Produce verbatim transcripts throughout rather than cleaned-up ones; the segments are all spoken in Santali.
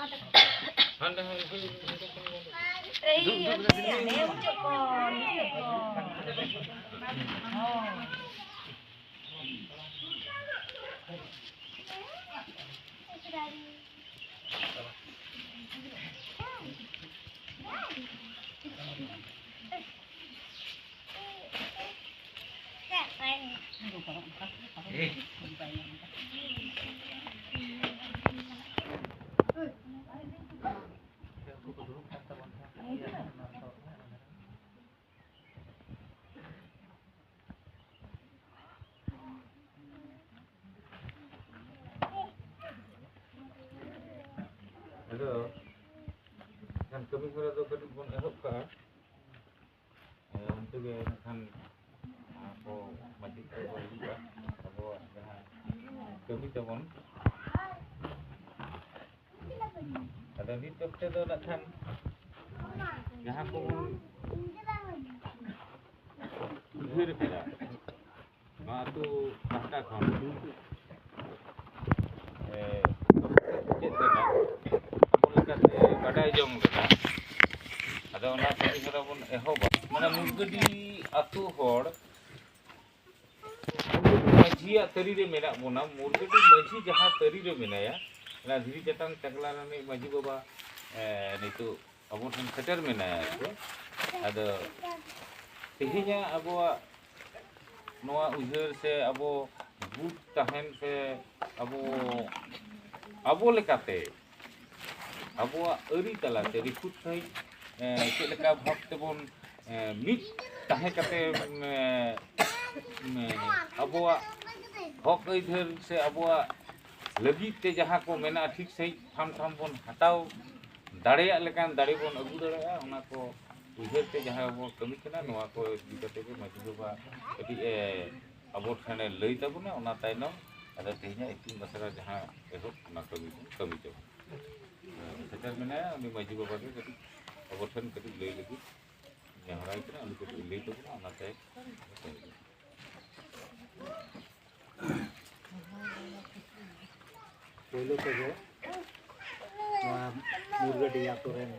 ᱦᱟᱸᱰᱮ, ᱦᱟᱸᱰᱮ, ᱦᱟᱸᱰᱮ᱾ ᱮᱭ, ᱦᱟᱱᱮ ᱢᱩᱪᱟᱹᱫ ᱠᱷᱚᱱ, ᱢᱩᱪᱟᱹᱫ ᱠᱷᱚᱱ᱾ ᱦᱳᱭ᱾ ᱟᱫᱚ ᱮᱱᱠᱷᱟᱱ ᱠᱟᱹᱢᱤ ᱦᱚᱨᱟ ᱫᱚ ᱠᱟᱹᱴᱤᱡ ᱵᱚᱱ ᱮᱦᱚᱵ ᱠᱟᱜᱼᱟ᱾ ᱮ, ᱩᱱᱠᱩ ᱜᱮ ᱮᱱᱠᱷᱟᱱ ᱟᱠᱚ ᱢᱟᱹᱡᱷᱤ ᱠᱚ ᱦᱤᱡᱩᱜᱼᱟ, ᱟᱵᱚᱣᱟᱜ ᱡᱟᱦᱟᱸ ᱠᱟᱹᱢᱤ ᱛᱟᱵᱚᱱ᱾ ᱟᱫᱚ ᱱᱤᱛ ᱚᱠᱛᱮ ᱫᱚ ᱱᱟᱜ ᱠᱷᱟᱱ ᱡᱟᱦᱟᱸ ᱠᱚᱵᱚᱱ ᱩᱭᱦᱟᱹᱨ ᱠᱮᱫᱟ, ᱱᱚᱣᱟ ᱟᱹᱛᱩ ᱯᱟᱦᱴᱟ ᱠᱷᱚᱱ, ᱮ, ᱪᱮᱫ ᱨᱮᱱᱟᱜ ᱟᱵᱚ ᱞᱮᱠᱟᱛᱮ ᱵᱟᱰᱟᱭ ᱡᱚᱝ ᱨᱮᱱᱟᱜ, ᱟᱫᱚ ᱚᱱᱟ ᱠᱟᱹᱢᱤ ᱦᱚᱨᱟ ᱵᱚᱱ ᱮᱦᱚᱵᱟ᱾ ᱢᱟᱱᱮ ᱢᱩᱨᱜᱟᱹᱰᱤ ᱟᱹᱛᱩ ᱦᱚᱲ ᱢᱟᱹᱡᱷᱤᱭᱟᱜ ᱛᱟᱹᱨᱤ ᱨᱮ ᱢᱮᱱᱟᱜ ᱵᱚᱱᱟ, ᱢᱩᱨᱜᱟᱹᱰᱤ ᱢᱟᱹᱡᱷᱤ ᱡᱟᱦᱟᱸ ᱛᱟᱹᱨᱤ ᱨᱮ ᱢᱮᱱᱟᱭᱟ, ᱚᱱᱟ ᱫᱷᱤᱨᱤ ᱪᱟᱴᱟᱱ ᱪᱟᱠᱞᱟ ᱨᱤᱱᱤᱡ ᱢᱟᱹᱡᱷᱤ ᱵᱟᱵᱟ, ᱮ, ᱱᱤᱛᱚᱜ ᱟᱵᱚ ᱴᱷᱮᱱ ᱥᱮᱴᱮᱨ ᱢᱮᱱᱟᱭᱟ ᱟᱨᱠᱤ᱾ ᱟᱫᱚ ᱛᱮᱦᱮᱧᱟᱜ ᱟᱵᱚᱣᱟᱜ ᱱᱚᱣᱟ ᱩᱭᱦᱟᱹᱨ ᱥᱮ ᱟᱵᱚ ᱜᱩᱴ ᱛᱟᱦᱮᱱ ᱥᱮ ᱟᱵᱚ, ᱟᱵᱚ ᱞᱮᱠᱟᱛᱮ ᱟᱵᱚᱣᱟᱜ ᱟᱹᱨᱤ ᱛᱟᱞᱟᱛᱮ ᱱᱤᱠᱷᱩᱛ ᱥᱟᱺᱦᱤᱡ, ᱮ, ᱪᱮᱫ ᱞᱮᱠᱟ ᱵᱷᱟᱵᱽ ᱛᱮᱵᱚᱱ, ᱮ, ᱢᱤᱫ ᱛᱟᱦᱮᱸ ᱠᱟᱛᱮ, ᱮ, ᱮ, ᱟᱵᱚᱣᱟᱜ ᱦᱚᱠ ᱟᱹᱭᱫᱟᱹᱨ ᱥᱮ ᱟᱵᱚᱣᱟᱜ ᱞᱟᱹᱜᱤᱫ ᱛᱮ ᱡᱟᱦᱟᱸ ᱠᱚ ᱢᱮᱱᱟᱜᱼᱟ, ᱴᱷᱤᱠ ᱥᱟᱺᱦᱤᱡ ᱴᱷᱟᱢ ᱴᱷᱟᱢ ᱵᱚᱱ ᱦᱟᱛᱟᱣ ᱫᱟᱲᱮᱭᱟᱜ ᱞᱮᱠᱟᱱ ᱫᱟᱲᱮ ᱵᱚᱱ ᱟᱹᱜᱩ ᱫᱟᱲᱮᱭᱟᱜᱼᱟ, ᱚᱱᱟ ᱠᱚ ᱩᱭᱦᱟᱹᱨ ᱛᱮ ᱡᱟᱦᱟᱸ ᱵᱚᱱ ᱠᱟᱹᱢᱤ ᱠᱟᱱᱟ, ᱱᱚᱣᱟ ᱠᱚ ᱤᱫᱤ ᱠᱟᱛᱮ ᱜᱮ ᱢᱟᱹᱡᱷᱤ ᱵᱟᱵᱟ ᱠᱟᱹᱴᱤᱡ ᱮ ᱟᱵᱚ ᱴᱷᱮᱱᱮ ᱞᱟᱹᱭ ᱛᱟᱵᱚᱱᱟ᱾ ᱚᱱᱟ ᱛᱟᱭᱱᱚᱢ ᱟᱫᱚ ᱛᱮᱦᱮᱧᱟᱜ ᱤᱛᱩᱱ ᱟᱥᱲᱟ ᱡᱟᱦᱟᱸ ᱮᱦᱚᱵ, ᱚᱱᱟ ᱠᱟᱹᱢᱤ ᱵᱚᱱ ᱠᱟᱹᱢᱤ ᱛᱟᱵᱚᱱᱟ᱾ ᱥᱮᱴᱮᱨ ᱢᱮᱱᱟᱭᱟ ᱩᱱᱤ ᱢᱟᱹᱡᱷᱤ ᱵᱟᱵᱟ ᱜᱮ ᱠᱟᱹᱴᱤᱡ ᱟᱵᱚ ᱴᱷᱮᱱ ᱠᱟᱹᱴᱤᱡ ᱞᱟᱹᱭ ᱞᱟᱹᱜᱤᱫ ᱱᱮᱦᱚᱨᱟᱭ ᱠᱟᱱᱟ, ᱩᱱᱤ ᱠᱟᱹᱴᱤᱡ ᱞᱟᱹᱭ ᱛᱟᱵᱚᱱᱟ, ᱚᱱᱟᱛᱮ ᱯᱳᱭᱞᱳ ᱛᱮᱜᱮ ᱱᱚᱣᱟ ᱢᱩᱨᱜᱟᱹᱰᱤ ᱟᱛᱳ ᱨᱮᱱ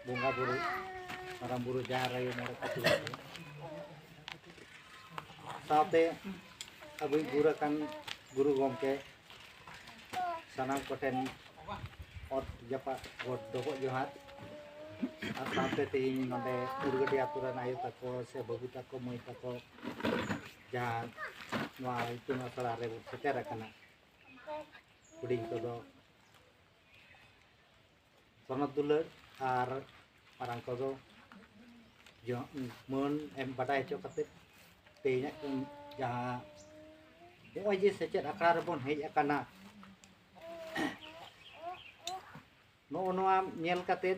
ᱵᱚᱸᱜᱟ ᱵᱩᱨᱩ, ᱢᱟᱨᱟᱝ ᱵᱩᱨᱩ, ᱡᱟᱦᱮᱨ ᱟᱭᱳ, ᱢᱚᱬᱮ ᱠᱚ ᱛᱩᱨᱩᱭ ᱠᱚ, ᱥᱟᱶᱛᱮ ᱟᱵᱚᱭᱤᱡ ᱜᱩᱨ ᱟᱠᱟᱱ ᱜᱩᱨᱩ ᱜᱚᱢᱠᱮ, ᱥᱟᱱᱟᱢ ᱠᱚᱴᱷᱮᱱ ᱚᱛ ᱡᱟᱯᱟᱜ ᱜᱚᱰ ᱰᱚᱵᱚᱜ ᱡᱚᱦᱟᱨ᱾ ᱟᱨ ᱥᱟᱶᱛᱮ ᱛᱮᱦᱮᱧ ᱱᱚᱰᱮ ᱩᱨᱜᱟᱹᱰᱤ ᱟᱛᱳ ᱨᱮᱱ ᱟᱭᱳ ᱛᱟᱠᱚ ᱥᱮ ᱵᱟᱹᱵᱩ ᱛᱟᱠᱚ, ᱢᱟᱹᱭ ᱛᱟᱠᱚ, ᱡᱟᱦᱟᱸ ᱱᱚᱣᱟ ᱤᱛᱩᱱ ᱟᱥᱲᱟ ᱨᱮᱵᱚᱱ ᱥᱮᱴᱮᱨ ᱟᱠᱟᱱᱟ, ᱦᱩᱰᱤᱧ ᱠᱚᱫᱚ ᱥᱚᱱᱚᱛ ᱫᱩᱞᱟᱹᱲ ᱟᱨ ᱢᱟᱨᱟᱝ ᱠᱚᱫᱚ ᱡᱚ-, ᱢᱟᱹᱱ ᱮᱢ ᱵᱟᱰᱟᱭ ᱦᱚᱪᱚ ᱠᱟᱛᱮ, ᱛᱮᱦᱮᱧᱟᱜ ᱡᱟᱦᱟᱸ ᱱᱚᱜᱼᱚᱭ ᱡᱮ ᱥᱮᱪᱮᱫ ᱟᱠᱷᱲᱟ ᱨᱮᱵᱚᱱ ᱦᱮᱡ ᱟᱠᱟᱱᱟ, ᱱᱚᱜᱼᱚ ᱱᱚᱣᱟ ᱧᱮᱞ ᱠᱟᱛᱮ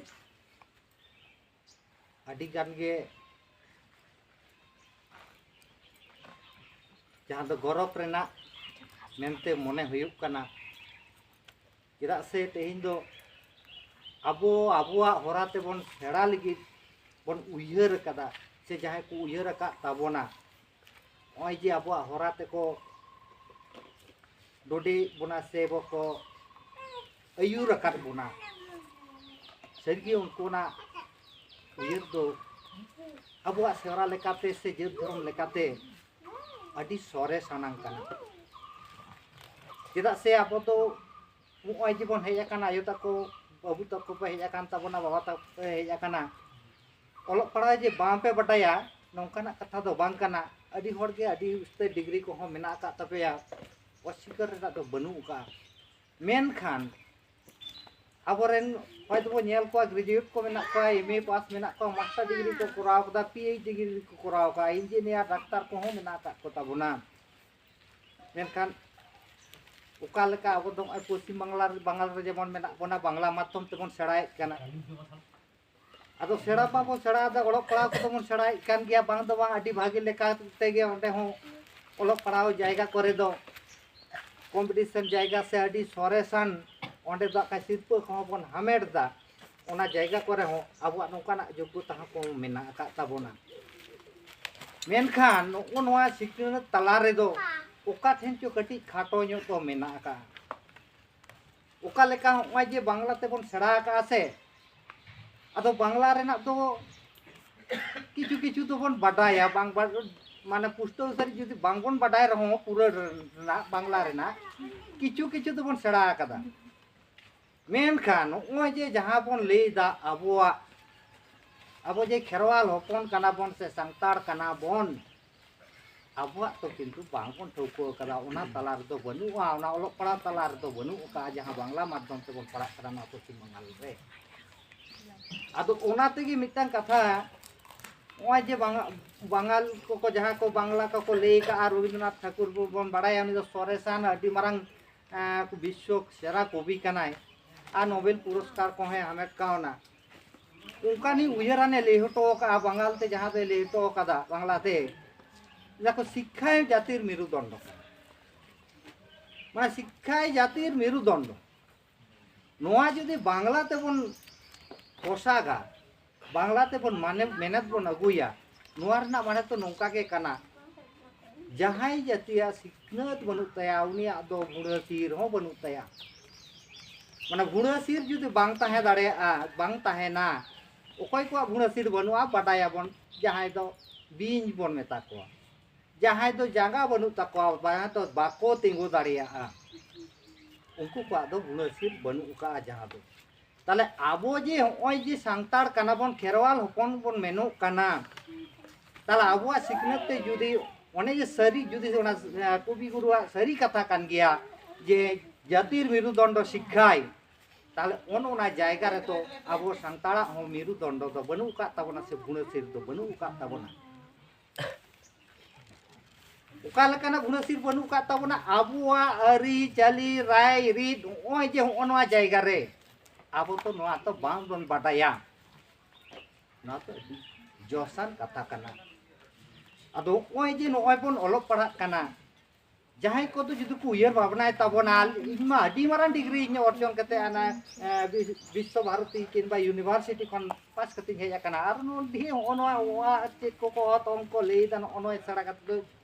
ᱟᱹᱰᱤ ᱜᱟᱱ ᱜᱮ ᱡᱟᱦᱟᱸ ᱫᱚ ᱜᱚᱨᱚᱵᱽ ᱨᱮᱱᱟᱜ ᱢᱮᱱᱛᱮ ᱢᱚᱱᱮ ᱦᱩᱭᱩᱜ ᱠᱟᱱᱟ᱾ ᱪᱮᱫᱟᱜ ᱥᱮ ᱛᱮᱦᱮᱧ ᱫᱚ ᱟᱵᱚ ᱟᱵᱚᱣᱟᱜ ᱦᱚᱨᱟ ᱛᱮᱵᱚᱱ ᱥᱮᱬᱟ ᱞᱟᱹᱜᱤᱫ ᱵᱚᱱ ᱩᱭᱦᱟᱹᱨ ᱟᱠᱟᱫᱟ, ᱥᱮ ᱡᱟᱦᱟᱸᱭ ᱠᱚ ᱩᱭᱦᱟᱹᱨ ᱟᱠᱟᱫ ᱛᱟᱵᱚᱱᱟ, ᱱᱚᱜᱼᱚᱭ ᱡᱮ ᱟᱵᱚᱣᱟᱜ ᱦᱚᱨᱟ ᱛᱮᱠᱚ ᱰᱚᱰᱮ ᱵᱚᱱᱟ ᱥᱮ ᱵᱚᱠᱚ ᱟᱹᱭᱩᱨ ᱟᱠᱟᱫ ᱵᱚᱱᱟ, ᱥᱟᱹᱨᱤᱜᱮ ᱩᱱᱠᱩᱱᱟᱜ ᱩᱭᱦᱟᱹᱨ ᱫᱚ ᱟᱵᱚᱣᱟᱜ ᱥᱮᱨᱣᱟ ᱞᱮᱠᱟᱛᱮ ᱥᱮ ᱡᱟᱹᱛ ᱫᱷᱚᱨᱚᱢ ᱞᱮᱠᱟᱛᱮ ᱟᱹᱰᱤ ᱥᱚᱨᱮᱥ ᱟᱱᱟᱝ ᱠᱟᱱᱟ᱾ ᱪᱮᱫᱟᱜ ᱥᱮ ᱟᱵᱚ ᱫᱚ ᱱᱚᱜᱼᱚᱭ ᱡᱮᱵᱚᱱ ᱦᱮᱡ ᱟᱠᱟᱱᱟ, ᱟᱭᱳ ᱛᱟᱠᱚ, ᱵᱟᱹᱵᱩ ᱛᱟᱠᱚ ᱯᱮ ᱦᱮᱡ ᱟᱠᱟᱱ ᱛᱟᱵᱚᱱᱟ, ᱵᱟᱵᱟ ᱛᱟᱠᱚ ᱯᱮ ᱦᱮᱡ ᱟᱠᱟᱱᱟ, ᱚᱞᱚᱜ ᱯᱟᱲᱦᱟᱣ ᱡᱮ ᱵᱟᱝ ᱯᱮ ᱵᱟᱰᱟᱭᱟ, ᱱᱚᱝᱠᱟᱱᱟᱜ ᱠᱟᱛᱷᱟ ᱫᱚ ᱵᱟᱝ ᱠᱟᱱᱟ᱾ ᱟᱹᱰᱤ ᱦᱚᱲ ᱜᱮ ᱟᱹᱰᱤ ᱩᱥᱛᱟᱹᱨ ᱰᱤᱜᱽᱨᱤ ᱠᱚᱦᱚᱸ ᱢᱮᱱᱟᱜ ᱟᱠᱟᱫ ᱛᱟᱯᱮᱭᱟ, ᱚᱥᱤᱠᱟᱹᱨ ᱨᱮᱱᱟᱜ ᱫᱚ ᱵᱟᱹᱱᱩᱜ ᱟᱠᱟᱫᱼᱟ᱾ ᱢᱮᱱᱠᱷᱟᱱ ᱟᱵᱚᱨᱮᱱ ᱦᱚᱭᱛᱳ ᱵᱚ ᱧᱮᱞ ᱠᱚᱣᱟ, ᱜᱨᱮᱡᱩᱭᱮᱴ ᱠᱚ ᱢᱮᱱᱟᱜ ᱠᱚᱣᱟ, ᱮᱢ ᱮ ᱯᱟᱥ ᱢᱮᱱᱟᱜ ᱠᱚᱣᱟ, ᱢᱟᱥᱴᱟᱨ ᱰᱤᱜᱽᱨᱤ ᱠᱚ ᱠᱚᱨᱟᱣ ᱠᱟᱫᱟ, ᱯᱤ ᱮᱭᱤᱪ ᱰᱤ ᱰᱤᱜᱽᱨᱤ ᱠᱚ ᱠᱚᱨᱟᱣ ᱠᱟᱫᱟ, ᱤᱧᱡᱤᱱᱤᱭᱟᱨ, ᱰᱟᱠᱛᱟᱨ ᱠᱚᱦᱚᱸ ᱢᱮᱱᱟᱜ ᱟᱠᱟᱫ ᱠᱚ ᱛᱟᱵᱚᱱᱟ᱾ ᱢᱮᱱᱠᱷᱟᱱ ᱚᱠᱟ ᱞᱮᱠᱟ ᱟᱵᱚ ᱫᱚ ᱱᱚᱜᱼᱚᱭ ᱯᱚᱥᱪᱤᱢ ᱵᱟᱝᱞᱟ ᱨᱮ, ᱵᱟᱝᱜᱟᱞ ᱨᱮ ᱡᱮᱢᱚᱱ ᱢᱮᱱᱟᱜ ᱵᱚᱱᱟ, ᱵᱟᱝᱞᱟ ᱢᱟᱫᱽᱫᱷᱚᱢ ᱛᱮᱵᱚᱱ ᱥᱮᱬᱟᱭᱮᱫ ᱠᱟᱱᱟ᱾ ᱟᱫᱚ ᱥᱮᱬᱟ ᱢᱟᱵᱚᱱ ᱥᱮᱬᱟᱭᱮᱫᱟ, ᱚᱞᱚᱜ ᱯᱟᱲᱦᱟᱣ ᱠᱚᱫᱚ ᱵᱚᱱ ᱥᱮᱬᱟᱭᱮᱫ ᱠᱟᱱ ᱜᱮᱭᱟ, ᱵᱟᱝ ᱫᱚ ᱵᱟᱝ, ᱟᱹᱰᱤ ᱵᱷᱟᱹᱜᱤ ᱞᱮᱠᱟ ᱛᱮᱜᱮ ᱚᱸᱰᱮ ᱦᱚᱸ ᱚᱞᱚᱜ ᱯᱟᱲᱦᱟᱣ ᱡᱟᱭᱜᱟ ᱠᱚᱨᱮ ᱫᱚ ᱠᱚᱢᱯᱤᱴᱤᱥᱚᱱ ᱡᱟᱭᱜᱟ ᱥᱮ ᱟᱹᱰᱤ ᱥᱚᱨᱮᱥᱟᱱ ᱚᱸᱰᱮ ᱫᱚ ᱟᱠᱟ ᱥᱤᱨᱯᱟᱹ ᱠᱚᱦᱚᱸ ᱵᱚᱱ ᱦᱟᱢᱮᱴ ᱮᱫᱟ᱾ ᱚᱱᱟ ᱡᱟᱭᱜᱟ ᱠᱚᱨᱮ ᱦᱚᱸ ᱟᱵᱚᱣᱟᱜ ᱱᱚᱝᱠᱟᱱᱟᱜ ᱡᱳᱜᱽᱜᱚᱛᱟ ᱦᱚᱸᱠᱚ ᱢᱮᱱᱟᱜ ᱟᱠᱟᱫ ᱛᱟᱵᱚᱱᱟ᱾ ᱢᱮᱱᱠᱷᱟᱱ ᱱᱚᱜᱼᱚ ᱱᱚᱣᱟ ᱥᱤᱠᱷᱱᱟᱹᱛ ᱛᱟᱞᱟ ᱨᱮᱫᱚ ᱚᱠᱟ ᱴᱷᱮᱱ ᱪᱚ ᱠᱟᱹᱴᱤᱡ ᱠᱷᱟᱴᱚ ᱧᱚᱜ ᱫᱚ ᱢᱮᱱᱟᱜ ᱟᱠᱟᱫᱼᱟ᱾ ᱚᱠᱟ ᱞᱮᱠᱟ ᱱᱚᱜᱼᱚᱭ ᱡᱮ ᱵᱟᱝᱞᱟ ᱛᱮᱵᱚᱱ ᱥᱮᱬᱟ ᱟᱠᱟᱫᱼᱟ ᱥᱮ, ᱟᱫᱚ ᱵᱟᱝᱞᱟ ᱨᱮᱱᱟᱜ ᱫᱚ ᱠᱤᱪᱷᱩ ᱠᱤᱪᱷᱩ ᱫᱚᱵᱚᱱ ᱵᱟᱰᱟᱭᱟ, ᱵᱟᱝ ᱵᱟ-, ᱢᱟᱱᱮ ᱯᱩᱥᱴᱟᱹᱣ ᱥᱟᱹᱦᱤᱡ ᱡᱩᱫᱤ ᱵᱟᱝᱵᱚᱱ ᱵᱟᱰᱟᱭ ᱨᱮᱦᱚᱸ ᱯᱩᱨᱟᱹ ᱨᱮᱱᱟᱜ ᱵᱟᱝᱞᱟ ᱨᱮᱱᱟᱜ ᱠᱤᱪᱷᱩ ᱠᱤᱪᱷᱩ ᱫᱚᱵᱚᱱ ᱥᱮᱬᱟ ᱟᱠᱟᱫᱟ᱾ ᱢᱮᱱᱠᱷᱟᱱ ᱱᱚᱜᱼᱚᱭ ᱡᱮ ᱡᱟᱦᱟᱸ ᱵᱚᱱ ᱞᱟᱹᱭᱫᱟ ᱟᱵᱚᱣᱟᱜ, ᱟᱵᱚ ᱡᱮ ᱠᱷᱮᱨᱣᱟᱞ ᱦᱚᱯᱚᱱ ᱠᱟᱱᱟ ᱵᱚᱱ ᱥᱮ ᱥᱟᱱᱛᱟᱲ ᱠᱟᱱᱟ ᱵᱚᱱ, ᱟᱵᱚᱣᱟᱜ ᱛᱚ ᱠᱤᱱᱛᱩ ᱵᱟᱝ ᱵᱚᱱ ᱴᱷᱟᱹᱣᱠᱟᱹ ᱟᱠᱟᱫᱟ, ᱚᱱᱟ ᱛᱟᱞᱟ ᱨᱮᱫᱚ ᱵᱟᱹᱱᱩᱜᱼᱟ, ᱚᱱᱟ ᱚᱞᱚᱜ ᱯᱟᱲᱦᱟᱣ ᱛᱟᱞᱟ ᱨᱮᱫᱚ ᱵᱟᱹᱱᱩᱜ ᱟᱠᱟᱫᱼᱟ, ᱡᱟᱦᱟᱸ ᱵᱟᱝᱞᱟ ᱢᱟᱫᱽᱫᱷᱚᱢ ᱛᱮᱵᱚᱱ ᱯᱟᱲᱦᱟᱜ ᱠᱟᱱᱟ ᱱᱚᱣᱟ ᱯᱚᱪᱷᱤᱢ ᱵᱟᱝᱜᱟᱞ ᱨᱮ᱾ ᱟᱫᱚ ᱚᱱᱟ ᱛᱮᱜᱮ ᱢᱤᱫᱴᱟᱝ ᱠᱟᱛᱷᱟ, ᱱᱚᱜᱼᱚᱭ ᱡᱮ ᱵᱟᱝ-, ᱵᱟᱝᱜᱟᱞ ᱠᱚᱠᱚ ᱡᱟᱦᱟᱸ ᱠᱚ ᱵᱟᱝᱞᱟ ᱠᱚᱠᱚ ᱞᱟᱹᱭ ᱟᱠᱟᱫᱼᱟ, ᱨᱚᱵᱤᱱᱫᱨᱚᱱᱟᱛᱷ ᱴᱷᱟᱹᱠᱩᱨ ᱵᱚᱱ ᱵᱟᱲᱟᱭᱟ, ᱩᱱᱤ ᱫᱚ ᱥᱚᱨᱮᱥᱟᱱ ᱟᱹᱰᱤ ᱢᱟᱨᱟᱝ, ᱮᱸ, ᱵᱤᱥᱥᱚ ᱥᱮᱨᱟ ᱠᱚᱵᱤ ᱠᱟᱱᱟᱭ ᱟᱨ ᱱᱳᱵᱮᱞ ᱯᱩᱨᱚᱥᱠᱟᱨ ᱠᱚᱦᱚᱸᱭ ᱦᱟᱢᱮᱴ ᱠᱟᱣᱱᱟ᱾ ᱚᱱᱠᱟᱱᱤᱡ ᱩᱭᱦᱟᱹᱨᱟᱱᱮ ᱞᱟᱹᱭ ᱦᱚᱴᱚ ᱟᱠᱟᱫᱼᱟ ᱵᱟᱝᱞᱟ ᱛᱮ, ᱡᱟᱦᱟᱸ ᱫᱚᱭ ᱞᱟᱹᱭ ᱦᱚᱴᱚ ᱟᱠᱟᱫᱟ ᱵᱟᱝᱞᱟᱛᱮ, ᱞᱟᱹᱭ ᱟᱠᱚ ᱥᱤᱠᱠᱷᱟᱭ ᱡᱟᱹᱛᱤᱨ ᱢᱮᱨᱩᱫᱚᱱᱰᱚ ᱠᱟᱱᱟ᱾ ᱢᱟᱱᱮ ᱥᱤᱠᱠᱷᱟᱭ ᱡᱟᱹᱛᱤᱨ ᱢᱮᱨᱩᱫᱚᱱᱰᱚ᱾ ᱱᱚᱣᱟ ᱡᱩᱫᱤ ᱵᱟᱝᱞᱟ ᱛᱮᱵᱚᱱ ᱯᱚᱥᱟᱜᱟ, ᱵᱟᱝᱞᱟ ᱛᱮᱵᱚᱱ ᱢᱟᱱᱮ ᱢᱮᱱᱮᱛ ᱵᱚᱱ ᱟᱹᱜᱩᱭᱟ, ᱱᱚᱣᱟ ᱨᱮᱱᱟᱜ ᱢᱟᱱᱮ ᱛᱚ ᱱᱚᱝᱠᱟ ᱜᱮ ᱠᱟᱱᱟ, ᱡᱟᱦᱟᱸᱭ ᱡᱟᱹᱛᱤᱭᱟᱜ ᱥᱤᱠᱷᱱᱟᱹᱛ ᱵᱟᱹᱱᱩᱜ ᱛᱟᱭᱟ, ᱩᱱᱤᱭᱟᱜ ᱫᱚ ᱵᱷᱩᱲᱟᱹ ᱥᱤᱨ ᱦᱚᱸ ᱵᱟᱹᱱᱩᱜ ᱛᱟᱭᱟ᱾ ᱢᱟᱱᱮ ᱵᱷᱩᱲᱟᱹ ᱥᱤᱨ ᱡᱩᱫᱤ ᱵᱟᱝ ᱛᱟᱦᱮᱸ ᱫᱟᱲᱮᱭᱟᱜᱼᱟ, ᱵᱟᱝ ᱛᱟᱦᱮᱱᱟ, ᱚᱠᱚᱭ ᱠᱚᱣᱟᱜ ᱵᱷᱩᱲᱟᱹ ᱥᱤᱨ ᱵᱟᱹᱱᱩᱜᱼᱟ ᱵᱟᱰᱟᱭᱟᱵᱚᱱ, ᱡᱟᱦᱟᱸᱭ ᱫᱚ ᱵᱤᱧ ᱵᱚᱱ ᱢᱮᱛᱟ ᱠᱚᱣᱟ, ᱡᱟᱦᱟᱸᱭ ᱫᱚ ᱡᱟᱸᱜᱟ ᱵᱟᱹᱱᱩᱜ ᱛᱟᱠᱚᱣᱟ, ᱡᱟᱦᱟᱸᱭ ᱫᱚ ᱵᱟᱠᱚ ᱛᱤᱸᱜᱩ ᱫᱟᱲᱮᱭᱟᱜᱼᱟ, ᱩᱱᱠᱩ ᱠᱚᱣᱟᱜ ᱫᱚ ᱵᱷᱩᱲᱟᱹ ᱥᱤᱨ ᱵᱟᱹᱱᱩᱜ ᱟᱠᱟᱫᱼᱟ ᱡᱟᱦᱟᱸ ᱫᱚ᱾ ᱛᱟᱦᱞᱮ ᱟᱵᱚ ᱡᱮ ᱦᱚᱸᱜᱼᱚᱭ ᱡᱮ ᱥᱟᱱᱛᱟᱲ ᱠᱟᱱᱟ ᱵᱚᱱ, ᱠᱷᱮᱨᱣᱟᱞ ᱦᱚᱯᱚᱱ ᱵᱚᱱ ᱢᱮᱱᱚᱜ ᱠᱟᱱᱟ, ᱛᱟᱦᱞᱮ ᱟᱵᱚᱣᱟᱜ ᱥᱤᱠᱷᱱᱟᱹᱛ ᱛᱮ ᱡᱩᱫᱤ ᱚᱱᱮ ᱡᱮ ᱥᱟᱹᱨᱤ, ᱡᱩᱫᱤ ᱚᱱᱟ, ᱮ, ᱠᱚᱵᱤ ᱜᱩᱨᱩᱣᱟᱜ ᱥᱟᱹᱨᱤ ᱠᱟᱛᱷᱟ ᱠᱟᱱ ᱜᱮᱭᱟ ᱡᱮ ᱡᱟᱹᱛᱤᱨ ᱢᱮᱨᱩᱫᱚᱱᱰᱚ ᱥᱤᱠᱠᱷᱟᱭ, ᱛᱟᱦᱞᱮ ᱚᱱ ᱚᱱᱟ ᱡᱟᱭᱜᱟ ᱨᱮᱫᱚ ᱟᱵᱚ ᱥᱟᱱᱛᱟᱲᱟᱜ ᱦᱚᱸ ᱢᱮᱨᱩᱫᱚᱱᱰᱚ ᱫᱚ ᱵᱟᱹᱱᱩᱜ ᱟᱠᱟᱫ ᱛᱟᱵᱚᱱᱟ ᱥᱮ ᱵᱷᱩᱲᱟᱹ ᱥᱤᱨ ᱫᱚ ᱵᱟᱹᱱᱩᱜ ᱟᱠᱟᱫ ᱛᱟᱵᱚᱱᱟ᱾ ᱚᱠᱟ ᱞᱮᱠᱟᱱᱟᱜ ᱵᱷᱩᱲᱟᱹ ᱥᱤᱨ ᱵᱟᱹᱱᱩᱜ ᱟᱠᱟᱫ ᱛᱟᱵᱚᱱᱟ? ᱟᱵᱚᱣᱟᱜ ᱟᱹᱨᱤᱪᱟᱹᱞᱤ, ᱨᱟᱭ ᱨᱤᱛ, ᱱᱚᱜᱼᱚᱭ ᱡᱮ ᱦᱚᱸᱜᱼᱚ ᱱᱚᱣᱟ ᱡᱟᱭᱜᱟ ᱨᱮ ᱟᱵᱚ ᱛᱚ ᱱᱚᱣᱟ ᱛᱚ ᱵᱟᱝ ᱵᱚᱱ ᱵᱟᱰᱟᱭᱟ᱾ ᱱᱚᱣᱟ ᱛᱚ ᱟᱹᱰᱤ ᱡᱚᱥᱟᱱ ᱠᱟᱛᱷᱟ ᱠᱟᱱᱟ᱾ ᱟᱫᱚ ᱱᱚᱜᱼᱚᱭ ᱡᱮ ᱱᱚᱜᱼᱚᱭ ᱵᱚᱱ ᱚᱞᱚᱜ ᱯᱟᱲᱦᱟᱜ ᱠᱟᱱᱟ, ᱡᱟᱦᱟᱸᱭ ᱠᱚᱫᱚ ᱡᱩᱫᱤ ᱠᱚ ᱩᱭᱦᱟᱹᱨ ᱵᱷᱟᱵᱽᱱᱟᱭ ᱛᱟᱵᱚᱱᱟ, ᱤᱧ ᱢᱟ ᱟᱹᱰᱤ ᱢᱟᱨᱟᱝ ᱰᱤᱜᱽᱨᱤ ᱤᱧ ᱚᱨᱡᱚᱱ ᱠᱟᱛᱮ ᱚᱱᱟ, ᱮ, ᱵᱤᱥ-, ᱵᱤᱥᱥᱚ ᱵᱷᱟᱨᱚᱛᱤ ᱠᱤᱝᱵᱟ ᱤᱭᱩᱱᱤᱵᱷᱟᱨᱥᱤᱴᱤ ᱠᱷᱚᱱ ᱯᱟᱥ ᱠᱟᱛᱮᱧ ᱦᱮᱡ ᱟᱠᱟᱱᱟ, ᱟᱨ ᱱᱚᱰᱮ ᱦᱚᱸᱜᱼᱚ ᱱᱚᱣᱟ ᱚᱲᱟᱜ ᱪᱮᱫ ᱠᱚᱠᱚ ᱚᱛ ᱚᱝᱠᱚ ᱞᱟᱹᱭᱫᱟ, ᱱᱚᱜᱼᱚ ᱱᱚᱣᱟ ᱥᱮᱬᱟ ᱠᱟᱛᱮ ᱫᱚ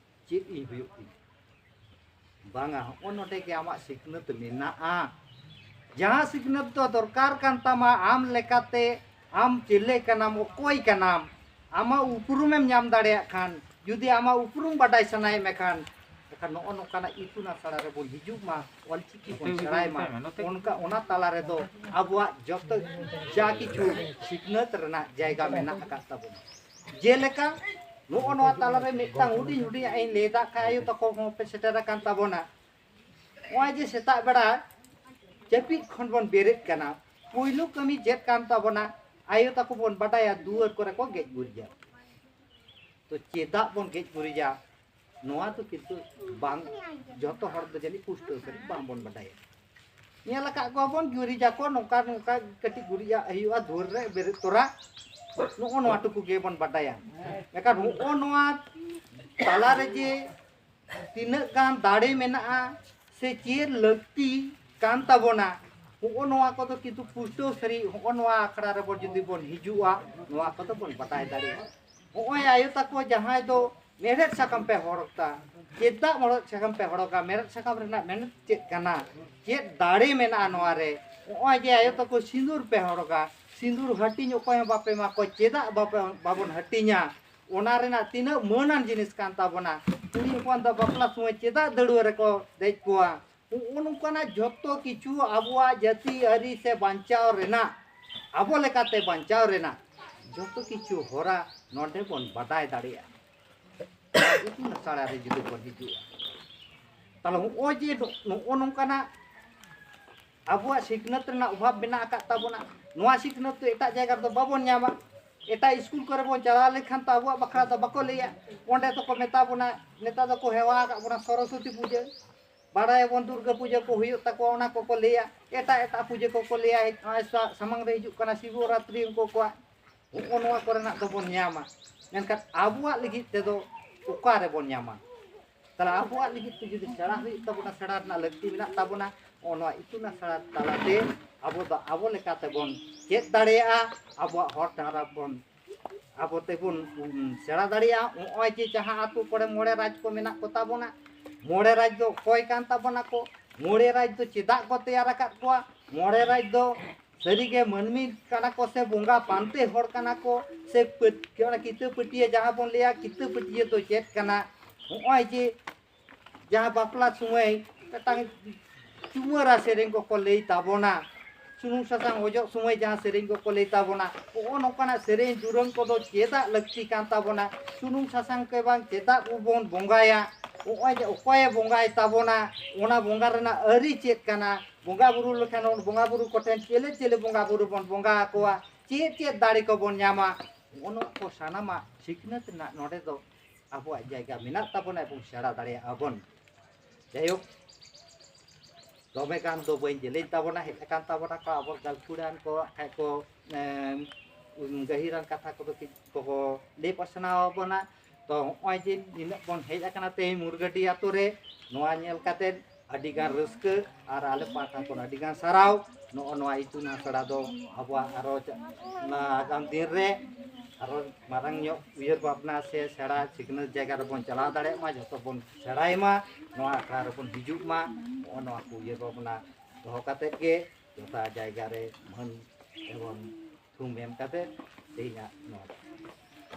ᱪᱮᱫ ᱤᱧ ᱦᱩᱭᱩᱜ ᱛᱤᱧᱟ? ᱵᱟᱝᱟ, ᱦᱚᱸᱜᱼᱚ ᱱᱚᱰᱮ ᱜᱮ ᱟᱢᱟᱜ ᱥᱤᱠᱷᱱᱟᱹᱛ ᱢᱮᱱᱟᱜᱼᱟ᱾ ᱡᱟᱦᱟᱸ ᱥᱤᱠᱷᱱᱟᱹᱛ ᱫᱚ ᱫᱚᱨᱠᱟᱨ ᱠᱟᱱ ᱛᱟᱢᱟ, ᱟᱢ ᱞᱮᱠᱟᱛᱮ ᱟᱢ ᱪᱤᱞᱤ ᱠᱟᱱᱟᱢ, ᱚᱠᱚᱭ ᱠᱟᱱᱟᱢ, ᱟᱢᱟᱜ ᱩᱯᱨᱩᱢᱮᱢ ᱧᱟᱢ ᱫᱟᱲᱮᱭᱟᱜ ᱠᱷᱟᱱ, ᱡᱩᱫᱤ ᱟᱢᱟᱜ ᱩᱯᱨᱩᱢ ᱵᱟᱰᱟᱭ ᱥᱟᱱᱟᱭᱮᱫ ᱢᱮ ᱠᱷᱟᱱ, ᱮᱱᱠᱷᱟᱱ ᱱᱚᱜᱼᱚ ᱱᱚᱝᱠᱟᱱᱟᱜ ᱤᱛᱩᱱ ᱟᱥᱲᱟ ᱨᱮᱵᱚᱱ ᱦᱤᱡᱩᱜ ᱢᱟ, ᱚᱞᱪᱤᱠᱤ ᱵᱚᱱ ᱥᱮᱬᱟᱭ ᱢᱟ᱾ ᱚᱱᱠᱟ, ᱚᱱᱟ ᱛᱟᱞᱟ ᱨᱮᱫᱚ ᱟᱵᱚᱣᱟᱜ ᱡᱚᱛᱚ ᱡᱟ ᱠᱤᱪᱷᱩ ᱥᱤᱠᱷᱱᱟᱹᱛ ᱨᱮᱱᱟᱜ ᱡᱟᱭᱜᱟ ᱢᱮᱱᱟᱜ ᱟᱠᱟᱫ ᱛᱟᱵᱚᱱᱟ᱾ ᱡᱮᱞᱮᱠᱟ ᱱᱚᱜᱼᱚ ᱱᱚᱣᱟ ᱛᱟᱞᱟᱨᱮ ᱢᱤᱫᱴᱟᱝ ᱦᱩᱰᱤᱧ ᱦᱩᱰᱤᱧᱟᱜ ᱤᱧ ᱞᱟᱹᱭ ᱫᱟ, ᱠᱷᱟᱡ ᱟᱭᱳ ᱛᱟᱠᱚ ᱦᱚᱸ ᱯᱮ ᱥᱮᱴᱮᱨ ᱟᱠᱟᱱ ᱛᱟᱵᱚᱱᱟ᱾ ᱱᱚᱜᱼᱚᱭ ᱡᱮ ᱥᱮᱛᱟᱜ ᱵᱮᱲᱟ ᱡᱟᱹᱯᱤᱫ ᱠᱷᱚᱱ ᱵᱚᱱ ᱵᱮᱨᱮᱫ ᱠᱟᱱᱟ, ᱯᱩᱭᱞᱩ ᱠᱟᱹᱢᱤ ᱪᱮᱫ ᱠᱟᱱ ᱛᱟᱵᱚᱱᱟ? ᱟᱭᱳ ᱛᱟᱠᱚ ᱵᱚᱱ ᱵᱟᱰᱟᱭᱟ ᱫᱩᱣᱟᱹᱨ ᱠᱚᱨᱮ ᱠᱚ ᱜᱮᱡ ᱜᱩᱨᱤᱡᱟ᱾ ᱛᱚ ᱪᱮᱫᱟᱜ ᱵᱚᱱ ᱜᱮᱡ ᱜᱩᱨᱤᱡᱟ? ᱱᱚᱣᱟ ᱫᱚ ᱠᱤᱱᱛᱩ ᱵᱟᱝ, ᱡᱚᱛᱚ ᱦᱚᱲ ᱫᱚ ᱡᱟᱹᱱᱤᱡ ᱯᱩᱥᱴᱟᱹᱣ ᱥᱟᱺᱦᱤᱡ ᱵᱟᱝᱵᱚᱱ ᱵᱟᱰᱟᱭᱟ᱾ ᱧᱮᱞ ᱟᱠᱟᱫ ᱠᱚᱣᱟ ᱵᱚᱱ, ᱜᱩᱨᱤᱡᱟᱠᱚ, ᱱᱚᱝᱠᱟ ᱱᱚᱝᱠᱟ ᱠᱟᱹᱴᱤᱡ ᱜᱩᱨᱤᱡᱟᱜ ᱦᱩᱭᱩᱜᱼᱟ ᱫᱩᱣᱟᱹᱨ ᱨᱮ ᱵᱮᱨᱮᱫ ᱛᱚᱨᱟ, ᱱᱚᱜᱼᱚ ᱱᱚᱣᱟ ᱴᱩᱠᱩ ᱜᱮᱵᱚᱱ ᱵᱟᱰᱟᱭᱟ᱾ ᱢᱮᱱᱠᱷᱟᱱ ᱱᱚᱜᱼᱚ ᱱᱚᱣᱟ ᱛᱟᱞᱟᱨᱮ ᱡᱮ ᱛᱤᱱᱟᱹᱜ ᱜᱟᱱ ᱫᱟᱲᱮ ᱢᱮᱱᱟᱜᱼᱟ ᱥᱮ ᱪᱮᱫ ᱞᱟᱹᱠᱛᱤ ᱠᱟᱱ ᱛᱟᱵᱚᱱᱟ, ᱱᱚᱜᱼᱚ ᱱᱚᱣᱟ ᱠᱚᱫᱚ ᱠᱤᱱᱛᱩ ᱯᱩᱥᱴᱟᱹᱣ ᱥᱟᱹᱨᱤ ᱱᱚᱜᱼᱚ ᱱᱚᱣᱟ ᱟᱠᱷᱲᱟ ᱨᱮᱵᱚᱱ ᱡᱩᱫᱤ ᱵᱚᱱ ᱦᱤᱡᱩᱜᱼᱟ, ᱱᱚᱣᱟ ᱠᱚᱫᱚ ᱵᱚᱱ ᱵᱟᱰᱟᱭ ᱫᱟᱲᱮᱭᱟᱜᱼᱟ᱾ ᱱᱚᱜᱼᱚᱭ ᱟᱭᱳ ᱛᱟᱠᱚ ᱡᱟᱦᱟᱸᱭ ᱫᱚ ᱢᱮᱲᱦᱮᱫ ᱥᱟᱠᱟᱢ ᱯᱮ ᱦᱚᱨᱚᱜᱟ, ᱪᱮᱫᱟᱜ ᱢᱮᱲᱦᱮᱫ ᱥᱟᱠᱟᱢ ᱯᱮ ᱦᱚᱨᱚᱜᱟ? ᱢᱮᱲᱦᱮᱫ ᱥᱟᱠᱟᱢ ᱨᱮᱱᱟᱜ ᱢᱮᱱᱮᱛ ᱪᱮᱫ ᱠᱟᱱᱟ? ᱪᱮᱫ ᱫᱟᱲᱮ ᱢᱮᱱᱟᱜᱼᱟ ᱱᱚᱣᱟ ᱨᱮ? ᱱᱚᱜᱼᱚᱭ ᱡᱮ ᱟᱭᱳ ᱛᱟᱠᱚ ᱥᱤᱸᱫᱩᱨ ᱯᱮ ᱦᱚᱨᱚᱜᱟ, ᱥᱤᱸᱫᱩᱨ ᱦᱟᱹᱴᱤᱧ ᱚᱠᱚᱭ ᱦᱚᱸ ᱵᱟᱯᱮ ᱮᱢᱟ ᱠᱚᱣᱟ, ᱪᱮᱫᱟᱜ ᱵᱟᱯᱮ, ᱵᱟᱵᱚᱱ ᱦᱟᱹᱴᱤᱧᱟ? ᱚᱱᱟ ᱨᱮᱱᱟᱜ ᱛᱤᱱᱟᱹᱜ ᱢᱟᱹᱱᱟᱱ ᱡᱤᱱᱤᱥ ᱠᱟᱱ ᱛᱟᱵᱚᱱᱟ᱾ ᱠᱩᱲᱤ ᱦᱚᱯᱚᱱ ᱫᱚ ᱵᱟᱯᱞᱟ ᱥᱚᱢᱚᱭ ᱪᱮᱫᱟᱜ ᱫᱟᱹᱲᱩᱣᱟᱹ ᱨᱮᱠᱚ ᱫᱮᱡ ᱠᱚᱣᱟ? ᱱᱚᱜᱼᱚ ᱱᱚᱝᱠᱟᱱᱟᱜ ᱡᱷᱚᱛᱚ ᱠᱤᱪᱷᱩ ᱟᱵᱚᱣᱟᱜ ᱡᱟᱹᱛᱤ ᱟᱹᱨᱤ ᱥᱮ ᱵᱟᱧᱪᱟᱣ ᱨᱮᱱᱟᱜ, ᱟᱵᱚ ᱞᱮᱠᱟᱛᱮ ᱵᱟᱧᱪᱟᱣ ᱨᱮᱱᱟᱜ ᱡᱷᱚᱛᱚ ᱠᱤᱪᱷᱩ ᱦᱚᱨᱟ ᱱᱚᱰᱮ ᱵᱚᱱ ᱵᱟᱰᱟᱭ ᱫᱟᱲᱮᱭᱟᱜᱼᱟ᱾ ᱤᱛᱩᱱ ᱟᱥᱲᱟ ᱨᱮ ᱡᱩᱫᱤ ᱵᱚᱱ ᱦᱤᱡᱩᱜᱼᱟ, ᱛᱟᱦᱞᱮ ᱱᱚᱜᱼᱚᱭ ᱡᱮ ᱱᱚᱜᱼᱚ ᱱᱚᱝᱠᱟᱱᱟᱜ ᱟᱵᱚᱣᱟᱜ ᱥᱤᱠᱷᱱᱟᱹᱛ ᱨᱮᱱᱟᱜ ᱚᱵᱷᱟᱵᱽ ᱢᱮᱱᱟᱜ ᱟᱠᱟᱫ ᱛᱟᱵᱚᱱᱟ, ᱱᱚᱣᱟ ᱥᱤᱠᱷᱱᱟᱹᱛ ᱫᱚ ᱮᱴᱟᱜ ᱡᱟᱭᱜᱟ ᱨᱮᱫᱚ ᱵᱟᱵᱚᱱ ᱧᱟᱢᱟ᱾ ᱮᱴᱟᱜ ᱥᱠᱩᱞ ᱠᱚᱨᱮ ᱵᱚᱱ ᱪᱟᱞᱟᱣ ᱞᱮᱱᱠᱷᱟᱱ ᱛᱚ ᱟᱵᱚᱣᱟᱜ ᱵᱟᱠᱷᱨᱟ ᱫᱚ ᱵᱟᱠᱚ ᱞᱟᱹᱭᱟ᱾ ᱚᱸᱰᱮ ᱫᱚᱠᱚ ᱢᱮᱛᱟ ᱵᱚᱱᱟ, ᱱᱮᱛᱟᱨ ᱫᱚᱠᱚ ᱦᱮᱣᱟ ᱟᱠᱟᱫ ᱵᱚᱱᱟ ᱥᱚᱨᱚᱥᱚᱛᱤ ᱯᱩᱡᱟᱹ, ᱵᱟᱲᱟᱭᱟᱵᱚᱱ ᱫᱩᱨᱜᱟᱹ ᱯᱩᱡᱟᱹ ᱠᱚ ᱦᱩᱭᱩᱜ ᱛᱟᱠᱚᱣᱟ, ᱚᱱᱟ ᱠᱚᱠᱚ ᱞᱟᱹᱭᱟ᱾ ᱮᱴᱟᱜ ᱮᱴᱟᱜ ᱯᱩᱡᱟᱹ ᱠᱚᱠᱚ ᱞᱟᱹᱭᱟ, ᱱᱚᱜᱼᱚᱭ ᱥᱟ-, ᱥᱟᱢᱟᱝ ᱨᱮ ᱦᱤᱡᱩᱜ ᱠᱟᱱᱟ ᱥᱤᱵᱚᱨᱟᱛᱨᱤ, ᱩᱱᱠᱩ ᱠᱚᱣᱟᱜ ᱦᱚᱸᱜᱼᱚ ᱱᱚᱣᱟ ᱠᱚᱨᱮᱱᱟᱜ ᱫᱚᱵᱚᱱ ᱧᱟᱢᱟ᱾ ᱢᱮᱱᱠᱷᱟᱱ ᱟᱵᱚᱣᱟᱜ ᱞᱟᱹᱜᱤᱫ ᱛᱮᱫᱚ ᱚᱠᱟ ᱨᱮᱵᱚᱱ ᱧᱟᱢᱟ? ᱛᱟᱦᱞᱮ ᱟᱵᱚᱣᱟᱜ ᱞᱟᱹᱜᱤᱫ ᱛᱮ ᱡᱩᱫᱤ ᱥᱮᱬᱟ ᱦᱩᱭᱩᱜ ᱛᱟᱵᱚᱱᱟ, ᱥᱮᱬᱟ ᱨᱮᱱᱟᱜ ᱞᱟᱹᱠᱛᱤ ᱢᱮᱱᱟᱜ ᱛᱟᱵᱚᱱᱟ, ᱱᱚᱜᱼᱚ ᱱᱚᱣᱟ ᱤᱛᱩᱱ ᱟᱥᱲᱟ ᱛᱟᱞᱟᱛᱮ ᱟᱵᱚ ᱫᱚ ᱟᱵᱚ ᱞᱮᱠᱟ ᱛᱮᱵᱚᱱ ᱪᱮᱫ ᱫᱟᱲᱮᱭᱟᱜᱼᱟ, ᱟᱵᱚᱣᱟᱜ ᱦᱚᱨ ᱰᱟᱦᱟᱨ ᱵᱚᱱ, ᱟᱵᱚ ᱛᱮᱵᱚᱱ, ᱩᱢ, ᱥᱮᱬᱟ ᱫᱟᱲᱮᱭᱟᱜᱼᱟ᱾ ᱱᱚᱜᱼᱚᱭ ᱡᱮ ᱡᱟᱦᱟᱸ ᱟᱛᱳ ᱠᱚᱨᱮ ᱢᱚᱬᱮ ᱨᱟᱡᱽ ᱠᱚ ᱢᱮᱱᱟᱜ ᱠᱚ ᱛᱟᱵᱚᱱᱟ, ᱢᱚᱬᱮ ᱨᱟᱡᱽ ᱫᱚ ᱚᱠᱚᱭ ᱠᱟᱱ ᱛᱟᱵᱚᱱᱟ ᱠᱚ, ᱢᱚᱬᱮ ᱨᱟᱡᱽ ᱫᱚ ᱪᱮᱫᱟᱜ ᱠᱚ ᱛᱮᱭᱟᱨ ᱟᱠᱟᱫ ᱠᱚᱣᱟ, ᱢᱚᱬᱮ ᱨᱟᱡᱽ ᱫᱚ ᱥᱟᱹᱨᱤᱜᱮ ᱢᱟᱹᱱᱢᱤ ᱠᱟᱱᱟ ᱠᱚ ᱥᱮ ᱵᱚᱸᱜᱟ ᱯᱟᱱᱛᱮ ᱦᱚᱲ ᱠᱟᱱᱟ ᱠᱚ ᱥᱮ ᱯᱟᱹᱛ-, ᱚᱱᱟ ᱠᱤᱛᱟᱹ ᱯᱟᱹᱴᱭᱟᱹ ᱡᱟᱦᱟᱸ ᱵᱚᱱ ᱞᱟᱹᱭᱟ, ᱠᱤᱛᱟᱹ ᱯᱟᱹᱴᱭᱟᱹ ᱫᱚ ᱪᱮᱫ ᱠᱟᱱᱟ? ᱱᱚᱜᱼᱚᱭ ᱡᱮ ᱡᱟᱦᱟᱸ ᱵᱟᱯᱞᱟ ᱥᱚᱢᱚᱭ ᱢᱤᱫᱴᱟᱝ ᱪᱩᱢᱟᱹᱨᱟ ᱥᱮᱨᱮᱧ ᱠᱚᱠᱚ ᱞᱟᱹᱭ ᱛᱟᱵᱚᱱᱟ, ᱥᱩᱱᱩᱢ ᱥᱟᱥᱟᱝ ᱚᱡᱚᱜ ᱥᱚᱢᱚᱭ ᱡᱟᱦᱟᱸ ᱥᱮᱨᱮᱧ ᱠᱚᱠᱚ ᱞᱟᱹᱭ ᱛᱟᱵᱚᱱᱟ, ᱱᱚᱜᱼᱚ ᱱᱚᱝᱠᱟᱱᱟᱜ ᱥᱮᱨᱮᱧ ᱫᱩᱨᱟᱹᱝ ᱠᱚᱫᱚ ᱪᱮᱫᱟᱜ ᱞᱟᱹᱠᱛᱤ ᱠᱟᱱ ᱛᱟᱵᱚᱱᱟ? ᱥᱩᱱᱩᱢ ᱥᱟᱥᱟᱝ ᱛᱮ ᱵᱟᱝ ᱪᱮᱫᱟᱜ ᱵᱚᱱ ᱵᱚᱸᱜᱟᱭᱟ? ᱱᱚᱜᱼᱚᱭ ᱡᱮ ᱚᱠᱚᱭᱮ ᱵᱚᱸᱜᱟᱭ ᱛᱟᱵᱚᱱᱟ, ᱚᱱᱟ ᱵᱚᱸᱜᱟ ᱨᱮᱱᱟᱜ ᱟᱹᱨᱤ ᱪᱮᱫ ᱠᱟᱱᱟ? ᱵᱚᱸᱜᱟ ᱵᱩᱨᱩ ᱞᱮᱠᱷᱟᱱ ᱵᱚᱱ ᱵᱚᱸᱜᱟ ᱵᱩᱨᱩ ᱠᱚᱴᱷᱮᱱ ᱪᱮᱞᱮ ᱪᱮᱞᱮ ᱵᱚᱸᱜᱟ ᱵᱩᱨᱩ ᱵᱚᱱ ᱵᱚᱸᱜᱟ ᱟᱠᱚᱣᱟ, ᱪᱮᱫ ᱪᱮᱫ ᱫᱟᱲᱮ ᱠᱚᱵᱚᱱ ᱧᱟᱢᱟ, ᱱᱚᱜᱼᱚ ᱱᱚᱣᱟ ᱠᱚ ᱥᱟᱱᱟᱢᱟᱜ ᱥᱤᱠᱷᱱᱟᱹᱛ ᱨᱮᱱᱟᱜ ᱱᱚᱰᱮ ᱫᱚ ᱟᱵᱚᱣᱟᱜ ᱡᱟᱭᱜᱟ ᱢᱮᱱᱟᱜ ᱛᱟᱵᱚᱱᱟ ᱮᱵᱚᱝ ᱥᱮᱬᱟ ᱫᱟᱲᱮᱭᱟᱜᱼᱟ ᱵᱚᱱ᱾ ᱡᱟᱭᱦᱳᱠ, ᱫᱚᱢᱮ ᱜᱟᱱ ᱫᱚ ᱵᱟᱹᱧ ᱡᱮᱞᱮᱧ ᱛᱟᱵᱚᱱᱟ, ᱦᱮᱡ ᱟᱠᱟᱱ ᱛᱟᱵᱚᱱᱟ ᱠᱚ ᱟᱵᱚ ᱜᱟᱹᱠᱷᱩᱲᱟᱱ ᱠᱚ, ᱠᱷᱟᱡ ᱠᱚ, ᱮᱢ, ᱜᱟᱹᱦᱤᱨᱟᱱ ᱠᱟᱛᱷᱟ ᱠᱚᱫᱚ ᱠᱤ-, ᱠᱚᱠᱚ ᱞᱟᱹᱭ ᱯᱟᱥᱱᱟᱣ ᱟᱵᱚᱱᱟ᱾ ᱛᱚ ᱱᱚᱜᱼᱚᱭ ᱡᱮ ᱱᱤᱱᱟᱹᱜ ᱵᱚᱱ ᱦᱮᱡ ᱟᱠᱟᱱᱟ ᱛᱮᱦᱮᱧ ᱢᱩᱨᱜᱟᱹᱰᱤ ᱟᱛᱳ ᱨᱮ, ᱱᱚᱣᱟ ᱧᱮᱞ ᱠᱟᱛᱮᱫ ᱟᱹᱰᱤ ᱜᱟᱱ ᱨᱟᱹᱥᱠᱟᱹ ᱟᱨ ᱟᱞᱮ ᱯᱟᱦᱴᱟ ᱠᱷᱚᱱ ᱟᱹᱰᱤ ᱜᱟᱱ ᱥᱟᱨᱦᱟᱣ᱾ ᱱᱚᱜᱼᱚ ᱱᱚᱣᱟ ᱤᱛᱩᱱ ᱟᱥᱲᱟ ᱫᱚ ᱟᱵᱚᱣᱟᱜ ᱟᱨᱚ ᱪᱟ-, ᱚᱱᱟ ᱟᱜᱟᱢ ᱫᱤᱱ ᱨᱮ ᱟᱨᱚ ᱢᱟᱨᱟᱝ ᱧᱚᱜ ᱩᱭᱦᱟᱹᱨ ᱵᱷᱟᱵᱽᱱᱟ ᱥᱮ ᱥᱮᱬᱟ ᱥᱤᱠᱷᱱᱟᱹᱛ ᱡᱟᱭᱜᱟ ᱨᱮᱵᱚᱱ ᱪᱟᱞᱟᱣ ᱫᱟᱲᱮᱭᱟᱜ ᱢᱟ, ᱡᱚᱛᱚ ᱵᱚᱱ ᱥᱮᱬᱟᱭ ᱢᱟ, ᱱᱚᱣᱟ ᱟᱠᱷᱲᱟ ᱨᱮᱵᱚᱱ ᱦᱤᱡᱩᱜ ᱢᱟ᱾ ᱱᱚᱜᱼᱚ ᱱᱚᱣᱟ ᱠᱚ ᱩᱭᱦᱟᱹᱨ ᱵᱷᱟᱵᱽᱱᱟ ᱫᱚᱦᱚ ᱠᱟᱛᱮᱫ ᱜᱮ ᱡᱚᱛᱟ ᱡᱟᱭᱜᱟ ᱨᱮ ᱢᱟᱹᱱ ᱮᱵᱚᱝ ᱛᱷᱩᱢ ᱮᱢ ᱠᱟᱛᱮᱫ ᱛᱮᱦᱮᱧᱟᱜ ᱱᱚᱣᱟ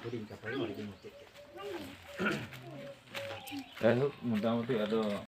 ᱦᱩᱰᱤᱧ ᱠᱟᱛᱷᱟ ᱜᱮ ᱱᱚᱰᱮ ᱜᱮᱧ ᱢᱩᱪᱟᱹᱫ ᱠᱮᱫᱟ᱾ ᱡᱟᱭᱦᱳᱠ, ᱢᱚᱴᱟᱢᱩᱴᱤ ᱟᱫᱚ